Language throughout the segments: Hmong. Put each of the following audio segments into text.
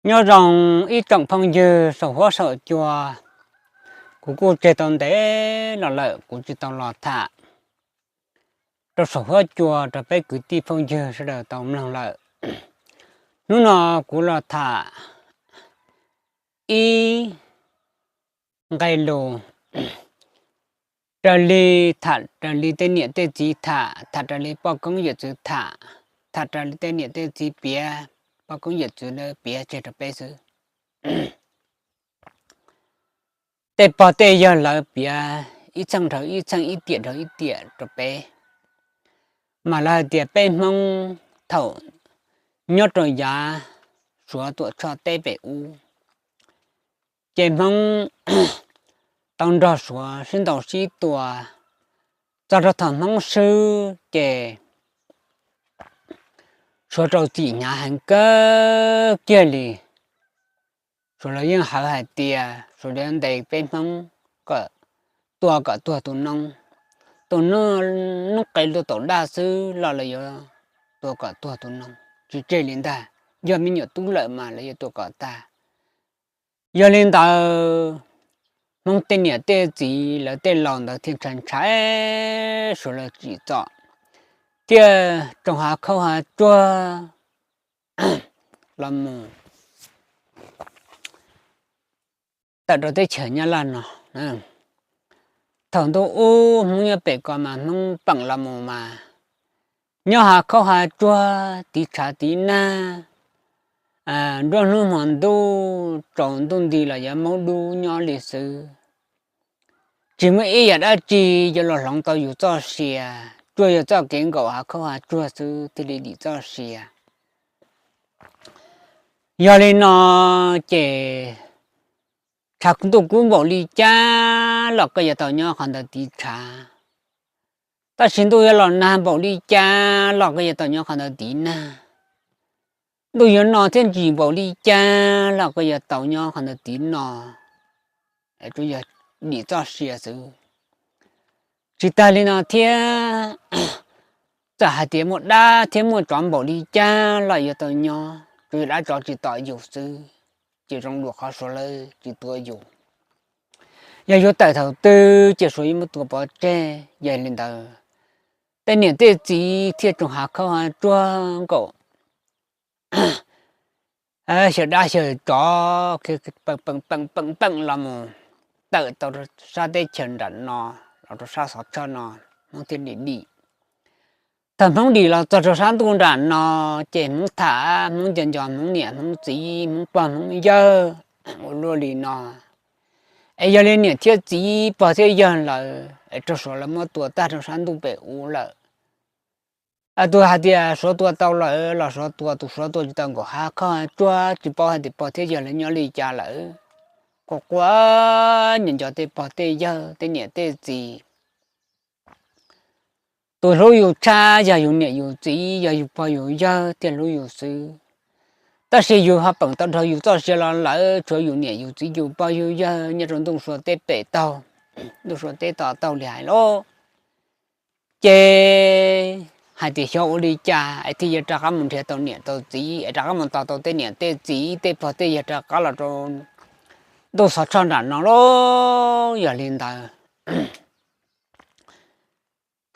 Nyob zoo ib tsoom phooj ywg saum huab saum cua, kuv kuj tseg tau ntev los lawm kuv tsis tau los tham rau saum huab cua rau peb kwv tij phooj ywg sawv daws tau mloog lawm. Hnub no kuv los tham ib nqe lus raws li, tham raws li tej niam tej txiv tham, tham raws li poj koob yawm txwv tham, tham raws li tej niam tej txiv piav, poj koob yawm txwv lawv piav tseg rau peb xwb. Tej pog tej yawg lawv piav ib txheej dhau ib txheej, ib tiam dhau ib tiam rau peb, mas lawv hais tias peb Hmoob thaum nyob rau yav Suav Tuam Tshoj teb pem ub, ces Hmoob tau nrog Suav sib ntaus sib tua, txog rau thaum Hmoob swb ces Suav rau txim hnyav heev kawg kiag li. Suav los yeej hawv hais tias Suav yuav ntes peb Hmoob kom tua kom tuag tus noob, tus noob qe luag taum daj xwb los lawv yuav tua kom tuag tus noob tsis tseg li ntag. Yog me nyuam tub lawm mas lawv yuav tua kom tag. Yog li ntawd, Hmoob tej niam tej txiv lawv tej laus ntawd thiaj ntshai ntshai, Suav lawv tsim txom, thiaj tsoo hav khaub hav tsuag los mus tawm rau teb chaws Nyab Laj no. Thaum ntuj ub Hmoob nyob pem ko mas Hmoob peem los mus mas nyob hav khaub hav tsuag, tiv tshav tiv nag, nruab hnub hmo ntuj, tsaus ntuj nti los yuav maub dub nyob li xwb. Tsis muaj ib yam dab tsi yuav los hloov tau yus txoj sia, tsuas yog txoj kev nkaum hav khaub hav tsuag xwb thiaj li dim txoj sia. Yog li no ces tshav ntuj kub npaum li cas los koj yuav tau nyob qhov ntawd tiv tshav, tab sis ntuj yuav los nag npaum li cas los koj yuav tau nyob qhov ntawd tiv nag. Ntuj yuav no thiab ntsis npaum li cas los koj yuav tau nyob qhov ntawd tiv no, tsuas yog dim txoj sia xwb. Tsis tag li no thiab, txawm hais tias muaj dab thiab muaj tsov npaum li cas los yuav tau nyob, tsuas yog dab tsov tsis tom yus xwb, ces zoo dua qhov Suav lawv tsis tua yus. Yog yuav tawm thaum twg ces Suav yuav muab tua pov tseg. Yog li ntawd, tej niam tej txiv thiaj tsoo hav khaub hav tsuag nkaum xyaw dab xyaw tsov, peem peem peem los mus tawm tau sab teb chaws nram no, los rau sab Xov Tshoj no, Hmoob thiaj li dim. Thaum Hmoob dim los txog rau sab ntuj nram no, ces Hmoob tham, Hmoob nco nco Hmoob niam Hmoob txiv, Hmoob pog Hmoob yawg ua luaj li no. Es yog li niam thiab txiv, pog thiab yawg lawm es raug Suav lawv muab tua tag rau sab ntuj pem ub lawm. Tus hais tias Suav tua tau lawm los Suav tua, tus Suav tua tsis tau nkaum hav khaub hav tsuag, tsis paub hais tias pog thiab yawg lawv nyob li cas lawm. Quaj quaj nco nco tej pog tej yawg, tej niam tej txiv. Tus hlub yus tshaj yog yus niam yus txiv, yog yus pog yus yawg thiaj hlub yus xwb. Tab sis yus ho peem tau dhau yus txoj sia los lawm, tshuav yus niam yus txiv yus pog yus yawg nyob rau ntuj Suav teb pem taug, ntuj Suav teb tom taug li hais lauj. Ces hais tias xyov ua li cas es thiaj yuav rov qab mus nrhiav tau niam tau txiv, es rov qab mus tos tau tej niam tej txiv tej pog tej yawg rov qab los rau ntuj Xov Tshoj nram no lauj. Yog li ntawd,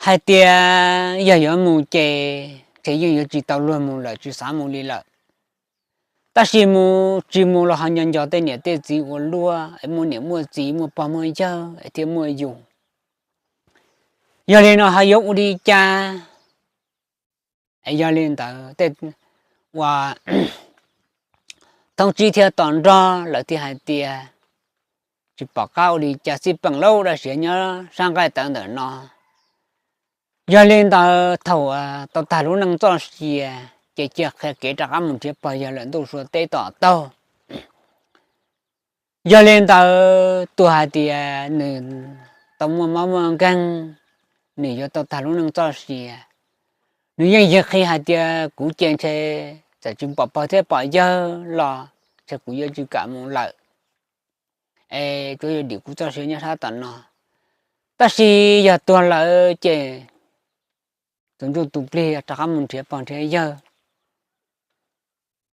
hais tias yog yuav mus ces ntshe yeej yuav tsis tau luag mus lawm, tsis xav mus li lawm. Tab sis mus tsis mus los ho nco nco tej niam tej txiv ua luaj, es muaj niam muaj txiv, muaj pog muaj yawg es thiaj muaj yus. Yog li no ho yuav ua li cas? Es yog li ntawd tej uas thoob tsib thiab tos nrog lawv thiaj hais tias tsis pom qab ua li cas, xij peem lauj, dab tsi nyob sab nqaij tawv ntawm no. Yog li ntawd thaum tau tag lub neej txoj sia, ces cia qhia kev rov qab mus nrhiav pog yawg lawm ntuj Suav teb tom taug. Yog li ntawd tus hais tias nws tau muaj mob muaj nkeeg, nws yuav tau tag lub neej txoj sia, nws yeej yig qhi hais tias kuv ces ntshe txawm tsis pom pog thiab pom yawg los ntshe kuv yuav tsis kam mus lawm, es tsuas yog dim kuv txoj sia nyob sab tom no. Tab sis yog tuag lawm ces tus ntsuj tus plig rov qab mus nrhiav pog nrhiav yawg.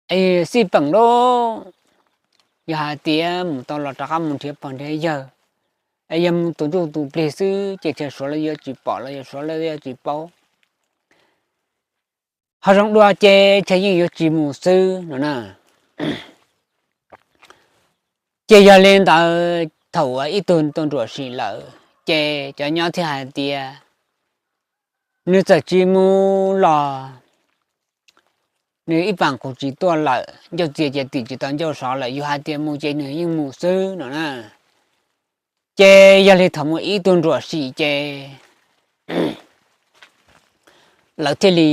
Xij peem lauj, yog hais tias mus tau los rov qab mus nrhiav pog nrhiav yawg, es yog mus tus ntsuj tus plig xwb ces nrhiav suav los yuav tsis pom los yog suav los yuav tsis paub. Ho zoo dua ces nrhiav yeej yuav tsis mus xwb no na. Ces yog li ntawd thaum uas ib tug tau nruam sim lawm ces cov nyob thiaj hais tias nws txawm tsis mus los nws ib paam qus tsis tuaj lawm, ncauj txias ces tim tsis tau ncauj sov lawm, yog hais tias mus ces nws yeej mus xwb no na. Ces yog li thaum mus ib tug nruam sim ces lawv thiaj li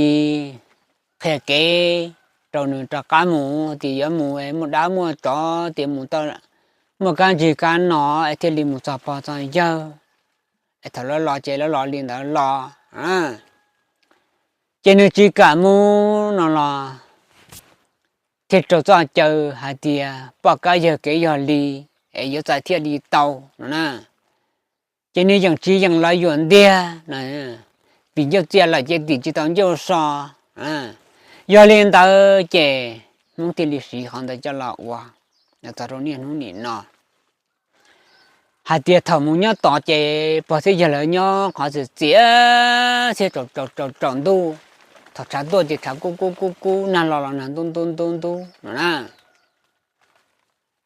qhia kev rau nws rov qab mus, tias yuav mus muaj dab muaj tsov, tias mus tau muaj kab ntsig kab no es thiaj li mus txog pog txog yawg, es thaum lawv los ces lawv los li ntawd los. Ces nws tsis kam mus no los thiaj rau txoj caw hais tias poj kab yawg kev yog li, es yuav txais thiaj li tau no na. Ces nws yeej tsis yeej los yuam ntiag, vim ncauj txias lawm ces tim tsis tau ncauj so. Yog li ntawd ces Hmoob thiaj li siv qhov ntawd coj los ua txog rau niaj hnub nim no. Hais tias thaum mus nyob tod ces pog thiab yawg lawv nyob qhov txias txias thiab tsaus tsaus tsaus ntuj, thaum tshav tuaj ces tshav kub kub kub kub, nag los los nag ntub ntub ntub ntub no na.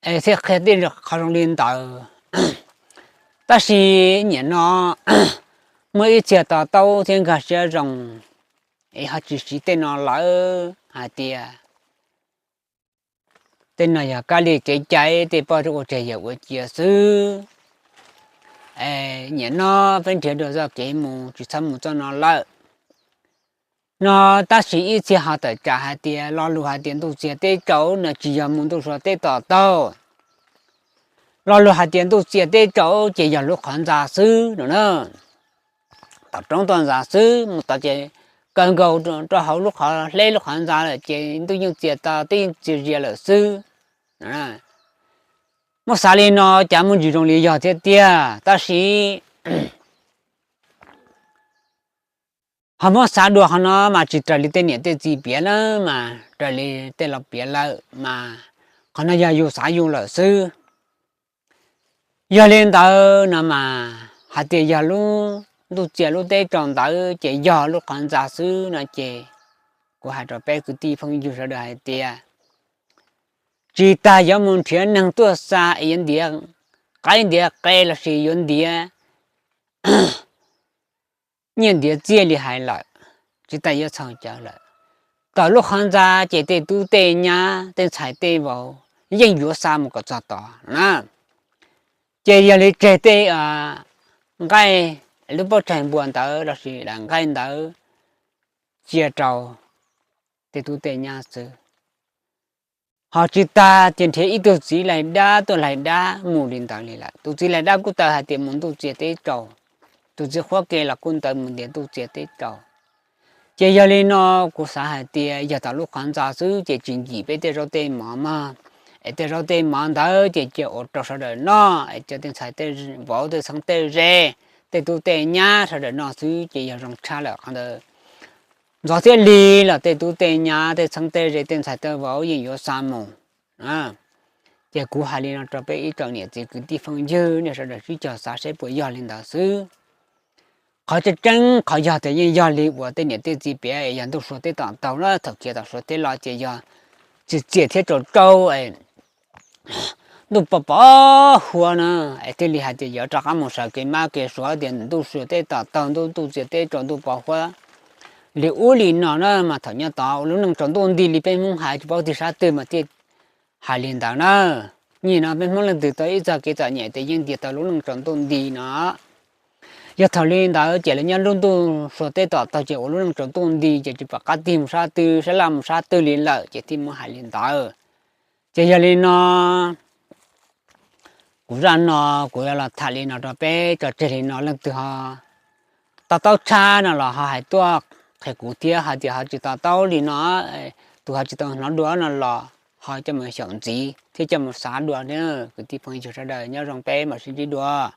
Es thiaj qhia tej qhov zoo li ntawd. Tab sis nim no muaj ib txhia to taub thiab nkag siab zoo, es ho tsis siv tej no lawm hais tias tej no yog kab li kev cai, tej poj ua tseg yawg ua cia xwb. Nim no peb nrhiav dua txoj kev mus, tsis txhob mus txoj no lawm no. Tab sis ib txhia ho tawm tsam hais tias lo lus hais tias ntuj txias teb tsaus no tsis yog mus ntuj sua teb tom taug. Lo lus hais tias ntuj txias teb tsaus ces yog lub qhov ntxa xwb no na. Tom roob tom ntxa xwb, mus tod ces kaw nkaus rau hauv lub qhov hleb lub qhov ntxa lawm ces ntuj yeej txias to teb yeej txias zias lawm xwb. Muab xav li no cas muaj ntsis zoo li yog thiab tiag, tab sis ho muab xav dua qhov no mas tsis raws li tej niam tej txiv piav na, mas raws li tej laus piav lawm mas qhov no yog yus xav yus lawm xwb. Yog li ntawd no mas hais tias yog lub ntuj txias lub teb tsaus ntawd ces yog lub qhov ntxa xwb no ces kuv hais rau peb kwv tij phooj ywg sawv daws hais tias tsis tas yuav mus nrhiav neeg tuaj xa es yuav ntiav qaib ntiav qe lossis yuav ntiav nyiaj ntiav txiaj li hais lawm, tsis tas yuav txhaum cawv lawm. Tom lub qhov ntxa ces tej tub tej nyab tej ntxhais tej vauv yeej yuav xa mus kom txog tod na. Ces yog li tseg tej nqaij, lub pob tsaig npua ntawd lossis daim nqaij ntawd cia rau tej tub tej nyab xwb. Ho tsis tas ces nrhiav ib tug txiv laig dab tuaj laig dab mus li ntawd li lawm. Tus txiv laig dab kuj tawm hais tias mus ntuj txias teb tsaus, tus txiv qhuab ke los kuj tawm mus ntiav ntuj txias teb tsaus. Ces yog li no kuv xav hais tias yog tom lub qhov ntxa xwb ces tsis nkim peb tej zaub tej mov mog, es tej zaub tej mov ntawd ces cia ua rau sawv daws noj, es cov tej ntxhais tej vauv tej txheeb tej ze, tej tub tej nyab sawv daws noj xwb ces yog zoo tshaj lawm qhov ntawd. Ntxov thiab lig los tej tub tej nyab tej txheeb tej ze tej ntxhais tej vauv yeej yuav xa mus. Ces kuv hais li no rau peb ib tsoom niam txiv kwv tij phooj ywg nej sawv daws sib cog xav seb puas yog li ntawd xwb. Qhov tseeb tseeb qhov yog tias yeej yog li uas tej niam tej txiv piav es yog ntuj sua teb tom taug na, thaum khiav tom sua teb los ces yog txias txias thiab tsaus tsaus, ntuj pos pos huab na, es thiaj li hais tias yuav rov qab mus sawv kev mab kev suav tias ntuj sua teb tom taug ntuj ntuj txias teb tsaus ntuj pos huab li ub li no na. Mas thaum nyob tod ua lub neej tsaus ntuj nti li peb Hmoob hais, tsis paub tig sab twg mas thiaj hais li ntawd na. Nim no peb Hmoob leej twg tau ib txoj kev txom nyem ces yeej tias tau lub neej tsaus ntuj nti no. Yog thaum li ntawd ces lawv nyob lub ntuj sua teb tom taug ces ua lub neej tsaus ntuj nti ces tsis pom qab tig mus sab twg sab laj mus sab twg li lawm ces thiaj muab hais li ntawd. Ces yog li no kuv zaj no kuv yuav los tham li no rau peb tso tseg li no, leej twg ho to taub tshaj no los ho hais tuaj qhia kuv thiab, hais tias ho tsis to taub li no, tus ho tsis tau hnov dua no los ho coj mus xyaum ntxiv thiab coj mus xav dua. Kwv tij phooj ywg sawv daws nyob zoo, peb mam sib ntsib dua.